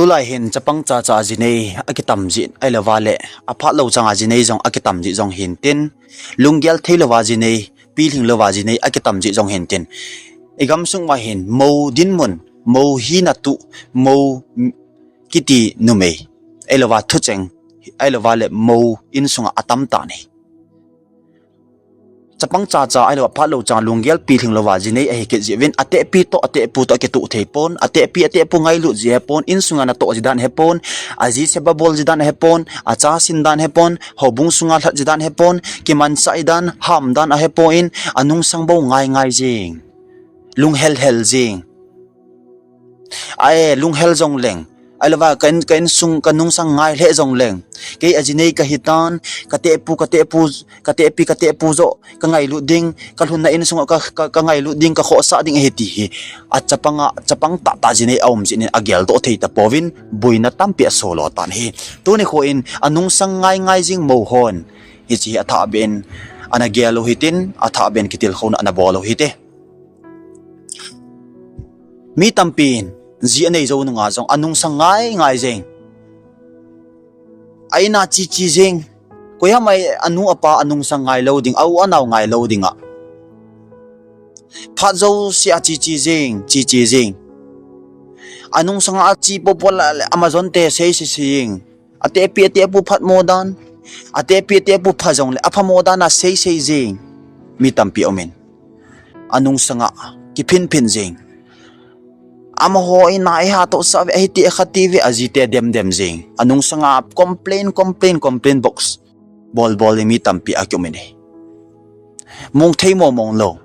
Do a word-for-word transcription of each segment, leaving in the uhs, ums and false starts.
Tulai hin chapang chacha jinei akitam jin, ahilouva le aphat lou changa jinei jong akitam jin jong hintin, lunggel thei louva jinei, pilhing louva jinei akitam jin jong hintin, igamsung ma hin mou dinmun, mou hina tu, mou kiti numei, ahilouva thucheng, ahilouva le mou insunga atam tan ahi. Chapang chacha ahilou aphat lou chang lunggel pilhing louva jinei ahi kit jeh uvin, atehpi toh atehpu toh akituh thei pon, atehpi atehpu ngailut ji ahi pon, insunga natoh ji dan ahi pon, aji seba bol ji dan ahi pon, acha sin dan ahi pon, houbung sunga lhat ji dan ahi pon, kimanchah ji dan, ham dan ahi pon, anungsang bou ngai ngai jing, lunghel hel jing. Ae, lunghel jong leng, ahilouva ka in, ka insung, ka nungsang ngai lheh jong leng, kei ajinei kahitan, katehpu, katehpu, katehpi, katehpu joh kangailut ding, kalhunna insung ka, ka, kangailut ding, kakhohsah ding ahi ti hi, achapanga, chapang tahtah jinei aum jeh in ageldoh thei tapouvin, boina tampi asoldoh tan ahi. Tuni kho in anungsang ngai ngai jing mou hon hiche hi athahbeh in ana gel u hitin, athahbeh in kitilkhouna ana bol u hite. Mi tampin ji anei jou nunga jong anungsang ngai ngai jeng, a-in'a che che jeng, koiham a anu apa anungsang ngai lou ding, a-u anao ngai lou dinga, phat jousea che che jeng, che che jeng, anungsanga ache popo le Amazon te sei sei sei jeng. Atehpi atehpu phatmo dan, atehpi atehpu pha jongle aphamo dan a sei sei jeng mi tampi aumin, anungsanga kiphin phin jeng. Amaho in a eiha tohsah uve, ahiti akhati uve, ajite dem dem jeng, anungsanga complain, complain, complain box bol bol in mi tampi akiumin ahi. Mong thei mo mong lou,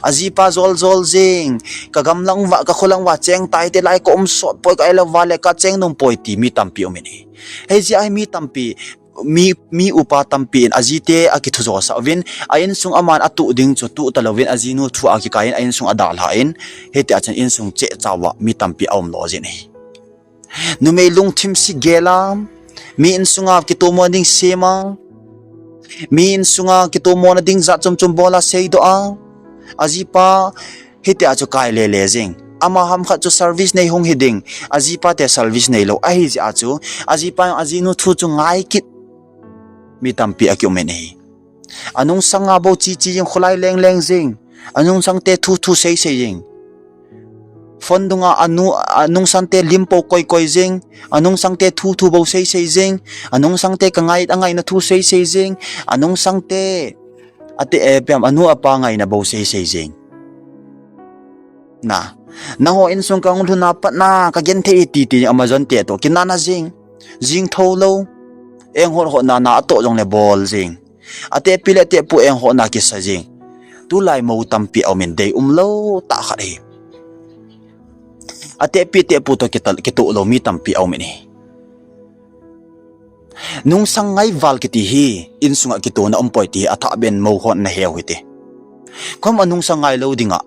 ajipa jol jol jeng, kagamlang uva, kakholang uva cheng tai te lai, kaum sot poi, ka ahilou uva le kacheng nom poi ti mi tampi aumin ahi. Hijeh a hi mi tampi, mi, mi upa tampi in ajite akithu josah uvin, a-insung aman atuh ding chu tuh talouvin, ajinu thu a kikai in a-insung adalhan, hitia chun insung chehcha uva mi tampi aumlo jin ahi. Numei lungthim se gel a, mi insunga kitomona ding sem a, mi insunga kitomona ding jat chom chom bol a seidoh a, ajipa hitia chu kai le le jeng. Ama ham khat chu service nei hung hiding, ajipa te service neilou ahijeh a chu, ajipa jong ajinu thu chu ngai kit mi tampi akiumin ahi. Anungsanga bou che che jeng, kholai leng leng jeng, anungsang te thu thu sei sei jeng. Phone dunga anu, anungsang te lim pou koi koi jeng, anungsang te thu thu bou sei sei jeng, anungsang te kangai, angaina thu sei sei jeng, anungsang te, ate, eh, ipi ham, anu apa ngaina bou sei sei jeng. Na, nangho insung kahung lhun a pat na kagenthei e ti ti Amazon te toh kinahna jeng, jing thou lou, enghot hotna na atoh jongle bol jeng, atehpi le atehpu enghotna kisa jeng. Tulai mou tampi aumin, deium lou tah khat ahi. Atehpi atehpu toh kita, kitoh lou mi tampi aumin ahi. Nungsang ngaival kiti hi insunga kitona umpoi ti hi athahbeh in mou hon ana heu hite. Koiham anungsang ngai lou dinga,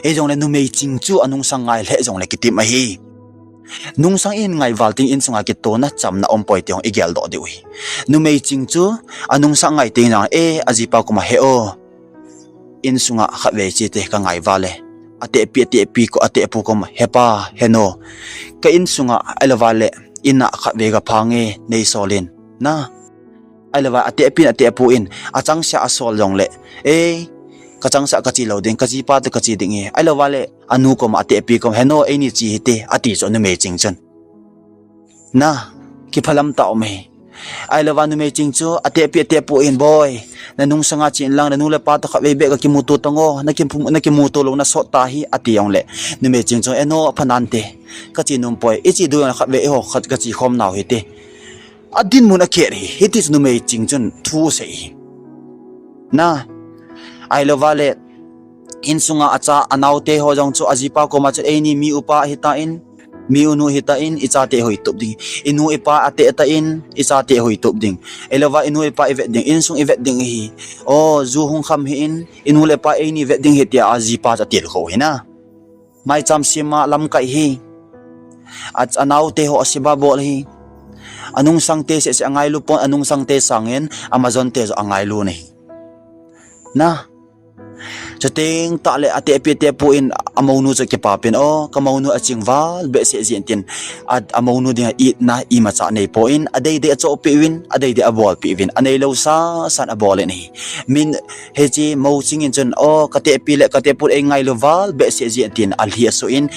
hijongle numei ching chu anungsang ngai lheh jongle kitim ahi. Nungsang ihin ngaival teng insunga kitona chamna umpoi ti jong igeldoh diu ahi. Numei ching chu anungsang ngai teng jong, e, ajipa koma he o, insunga khatvei chete kangaival e, atehpi, atehpi ko, atehpu koma, hepa, henu, ka insunga ahilouva le ina khatvei kaphange, neisol in, na, ahilouva atehpi in, atehpu in achangseh a asol jongle, e, kachangseh kache lou ding, kajipa toh kache ding e, ahilouva le anu koma, atehpi koma, henu, eini che hite, ati chu numei ching chun, na, kiphalam tah um ahi. Ahilouva numei ching chu atehpi atehpu in, boi, nanungsanga chen lang, nanu le pa toh khatvei beh kakimuto tango, nakimu-, nakimuto lou nasot tahi, ati jongle, numei ching chun, eno, apha nante, kache nompoi, iche diu jongle khatvei eiho khat kache khom nau hite. Adinmun akhet hi, hiti chu numei ching chun thu asei hi. Na, ahilouva le, insunga acha anaote ho jong chu ajipa koma chun, eini mi upa hitan, mi unu hitan, ichate hoitup ding, inu ipa ateh tan, ichate hoitup ding, ahilouva inu ipa ivet ding, insung ivet ding ahi. O, ju hung kham hih in, inu le ipa eini vet ding ahi, tia ajipa chu atilkhou hi na. Maicham sem a lamkai hi. A, anaote ho aseba bol hi. Anungsangte seh seh angailu pon, anungsangte sangin Amazon te joh angailu ahi. Na, Chuteng tahle atehpi atehpu in amounu chu kipapin, o, kamounu aching val behseh jin tin, a, amounu dinga itna imacha neipon, adeidei achohpeh uvin, adeidei abolpeh uvin, aneilou sasan abolin ahi. Min, hiche mouching in chun, o, katehpi le katehpu eingailu val behseh jin tin alhi asoh in,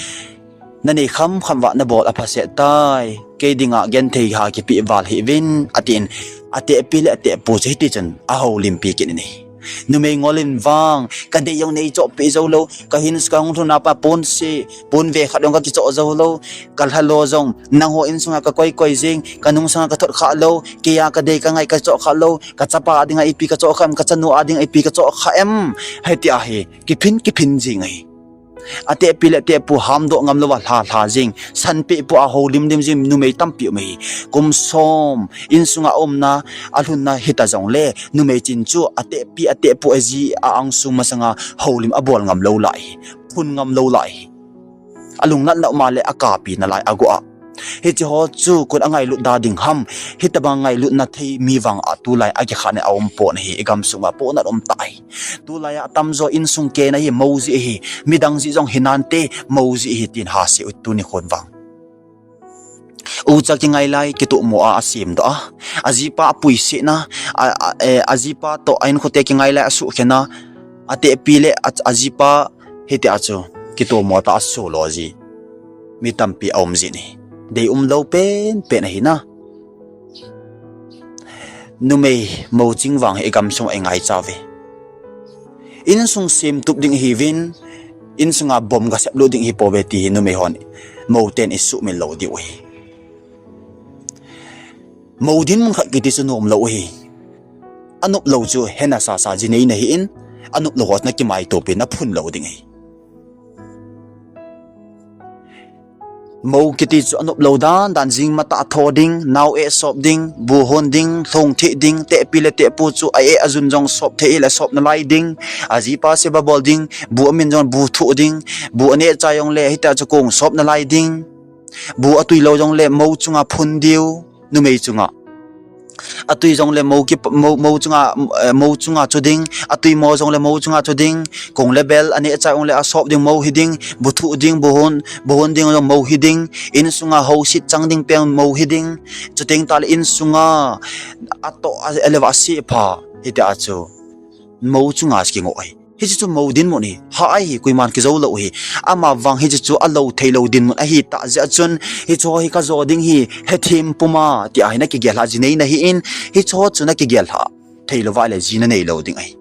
nanei khamkham uva nabol aphaseh tai, kei dinga genthei ha kipeh val hih uvin, atin, atehpi le atehpu chu hitichun ahoulimpi kit in ahi. Numei ngol in vang, kadei jong neichohpeh joulou, kahin kahung lhun a pat ponse, ponve khat jong kakichoh joulou, kalhalo jong nangho insunga kakoikoi jing, kanungsanga kathot khah lou, keija kadei kangai kachoh khah lou, kachapa dinga ipi kachoh khah em, kachanu a dinga ipi kachoh khah em, hitia hi kiphin kiphin jing ahi. Atehpi le atehpu hamdoh ngamlouva lhalha jing, sanpeh pua houlimlim jing numei tampi um ahi. Kum som insunga umna, alhunna hita jongle, numei ching chu atehpi atehpu aji a-angsung masanga houlim abol ngamlou lai hi, phun ngamlou lai hi. Alungnatna um a le akapi nalai agoh a. Hicheho chu koin angailut da ding ham, hitobang ngailutna thei mi vang a tulai akikhah in aumpon ahi, igamsunga pohnat umtah ahi. Tulai a atamjo insung kena hi mou jeh ahi, midang jeh jong hinante mou jeh ahi tin hasei u tuni khon vang. Ucha kingailai kitohmo a asemdoh a, ajipa apuisetna, a, a, e, ajipa toh a-inkhote kingailai asuhkhenna, atehpi le a, ajipa hitia chu kitohmo tah a asolo ji mi tampi aum jin ahi. Deium lou penpen ahi na. Numei mouching vang hi igamsung a ingaicha uve. Insung semtup ding ihiuvin, insunga bomb gasep lut ding ihipouve ti hi numei hon mou ten isuhmil lou diu ahi. Mou dinmun khat kiti chu nomlou ahi. Anoplou chu hena sasa ji nei nahin, anoplou ho chu nakimaitopi naphun lou ding ahi. Mou kiti chu anoplou dandan jing matah tho ding, nao eh sop ding, bu hon ding, lhong theh ding, tehpi le tehpu chu a-eh ajun jong sop thei le sop nalai ding, ajipa seba bol ding, bu amin jong bu thuh ding, bu aneh chai jongle hitia chu kong sop nalai ding, bu atui lou jongle mou chunga phun diu, numei chunga. Atui jongle mou ki, mou, mou chunga, eh, mou chunga chu ding, atui mo jongle mou chunga chu ding, kong le bel aneh chai jongle asop ding mou hiding, bu thuh ding, bu hon, bu hon ding jong mou hiding, insunga houset chang ding pen mou hiding, chuteng tahle insunga atoh a, aleva asepha, hitia chu mou chunga kingoh ahi. Hiche chu mou dinmun ahi, ha ahi, koiman kijou lou ahi. Amavang hiche chu alou theilou dinmun ahitah jeh a chun, hicheho hi kajo ding ahi, hethem puma, tia hi nakigel lhah ji nei nahin, hicheho chu nakigel lhah theilou va le ji nanei lou ding ahi.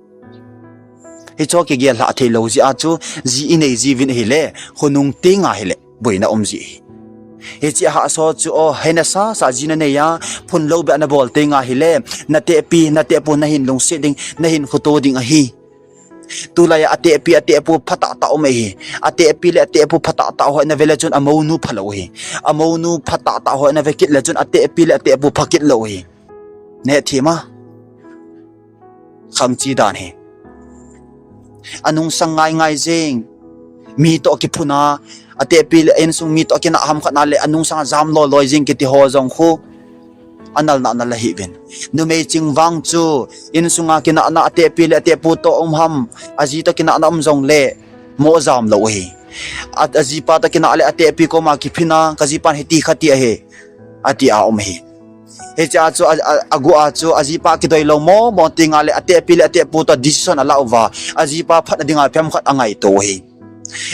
Hicheho kigel lhah theilou jeh a chu, ji inei jiuvin ahile, khonung tenga hile boina um ji ahi. Hiche hahsa chu o, hena sasa ji nanei a, phun lou beh a nabol tenga hile, natehpi, natehpu nahin lungset ding, nahin khoto ding ahi. Tulai a atehpi, atehpu phatah tah um ahi. Atehpi le atehpu phatah tah ho navele chun amounu phalou ahi. Amounu phatah tah ho nave kit le chun atehpi le atehpu pha kit lou ahi. Nahethem a? Khangchi dan ahi. Anungsang ngai ngai jeng. Mi toh kiphun a, atehpi le insung mi toh kinah hamkhat na le anungsang ajam loi loi jeng kiti ho jong khu, anal na nal ahiuvin. Numei ching vang chu, insunga kinahna atehpi le atehpu toh um ham, aji toh kinahna um jongle, mo jam lou ahi. A, ajipa toh kinah le atehpi koma kiphin a, kajipan hiti khati ahi, atia um ahi. Hichea chu a, a, aguh a chu ajipa kidoi lou mo mo tenga le atehpi le atehpu toh decision alah uva, ajipa phatna dinga phem khat angaito ahi.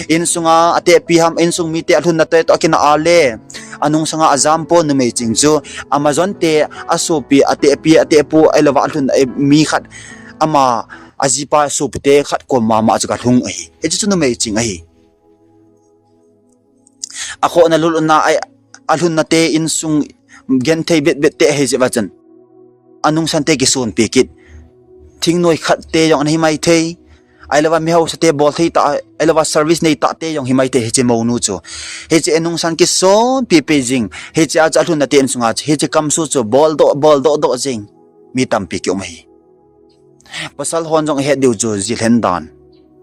Insunga atehpi ham, insung mite alhunna te toh akinah a le, anungsanga ajam pon numei ching chu, amajonte asopi atehpi, atehpu, ahilouva alhun, eh, mi khat ama ajipa sopite khat kom mama chu kalhung ahi. Hiche chu numei ching ahi. Akhohna lulna a, alhunna te insung genthei bet bet te ahi jeh uva chun, anungsante kisonpi kit. Thingnoi khat te jong ana hi maithei. Ahilouva mihaosa te bol thei tah, ahilouva service nei tah te jong hi maithei hiche mounu chu. Hiche anungsang kisonpi pi jing. Hichea chu alhunna te insunga chu hiche kamsu chu boldoh, boldoh doh jing. Mi tampi kium ahi. Pasal hon jong ahet diu chu ji lhen dan.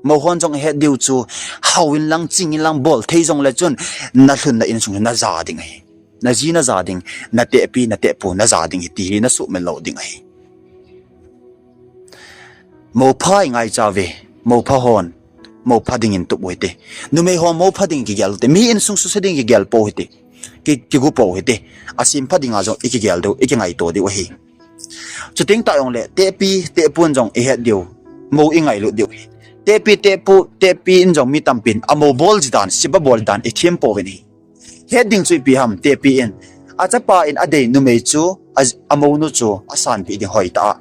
Mou hon jong ahet diu chu hao in lang, ching in lang, bol thei jongle chun nalhunna insung naja ding ahi. Naji naja ding, natehpi, natehpu naja ding ahi ti hi nasuhmil lou ding ahi. Mou pha ingaicha uve. Mou pha hon mou pha dingin tup u hite. Numei hon mou pha ding kigel u hite. Mi insung suse ding kigel pou hite. Ki, kigu pou hite. Asem pha dinga jong ikigel diu, ikingaito diu ahi. Chuteng tah jongle, tehpi, tehpun jong ihet diu. Mou ingailut diu ahi. Tehpi, tehpu, tehpi in jong mi tampin amou bol jidan, siba bol jidan ithem pouvin ahi. Het ding chu ipi ham, tehpi in, achapa in adei numei chu, a, amounu chu asanpeh ding hoitah a.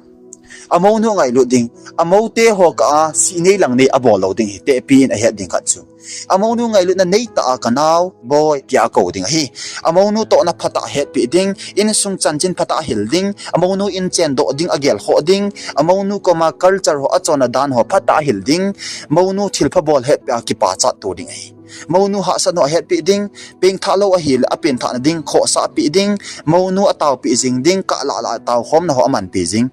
Amounu angailut ding, amoute ho kah a sih nei lang nei abol lou ding ahi, tehpi in ahet ding khat chu. Amounu ngailutna neitah a kanao, boi, tia akou ding ahi. Amounu tohna phatah hetpeh ding, insung chanchin phatah ahil ding, amounu inchen doh ding agelkhoh ding, amounu koma culture ho achonna dan ho phatah ahil ding, mounu thilpha bol hetpeh a kipachat to ding ahi. Mounu hahsatna ho ahetpeh ding, pengthah lou ahile apenthahna ding khohsahpeh ding, mounu ataopeh jing ding, kahlah lah a taokhomna ho amanpeh jing.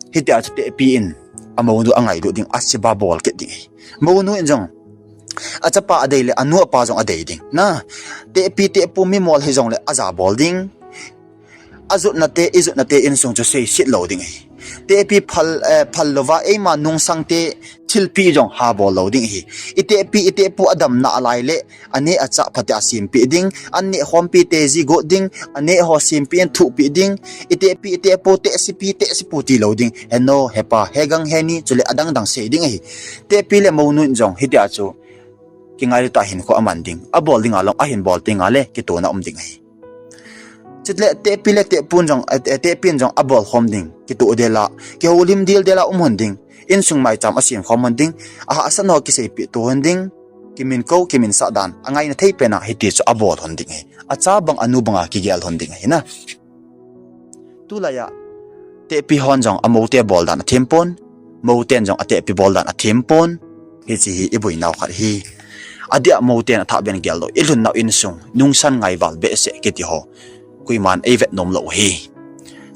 Hitia chu tehpi in amounu angailut ding, asiba bol kit ding ahi. Mounu in jong achapa adei le anu apa jong adei ding. Na, tehpi tehpu mimol hijongle ajabol ding. Ajotnate, ijotnate insung chu seiset lou ding ahi. Tehpi phal, eh, phal louva eima nungsangte thilpeh jong habol lou ding ahi. Itehpi itehpu adamna alai le aneh achah phatea asempeh ding, anneh khompite ji got ding, aneh ho sempeh in thuhpeh ding, itehpi itehpu tehsepi tehsepu tilou ding, heno, hepa, hegang, heni, chule adang dang sei ding ahi. Tehpi le mounu in jong hitia chu kingailut a hinkho aman ding, abol dinga long ahin bol tenga le kitona um ding ahi. Chutle tehpi le tehpun jong, eh, tehpin jong abolkhom ding, kitoh dela, kihoulim dildela um hon ding, insung maicham asemkhom hon ding, ahahsatna ho kiseipeh to hon ding, kiminkou, kiminsah dan, angaina thei pena hiti chu abol hon ding ahi. Acha bang anu banga kigel hon ding ahi na. Tulaiya, tehpi hon jong amoute bol dan athempon, mouten jong atehpi bol dan athempon, hiche hi iboinau khat ahi. Adeh a mouten athahbeh in geldoh, ilhunnau insung, nungsan ngaival behseh kiti ho, koiman eivet nomlou ahi.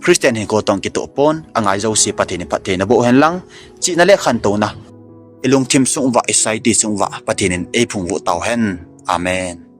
Christian hinkho tong kitoh pon, angai jouse Pathen in phatthei naboh hen lang, chihna le khantouna ilungthim sung uva, i society sung uva Pathen in eiphungvuh tauhen. Amen.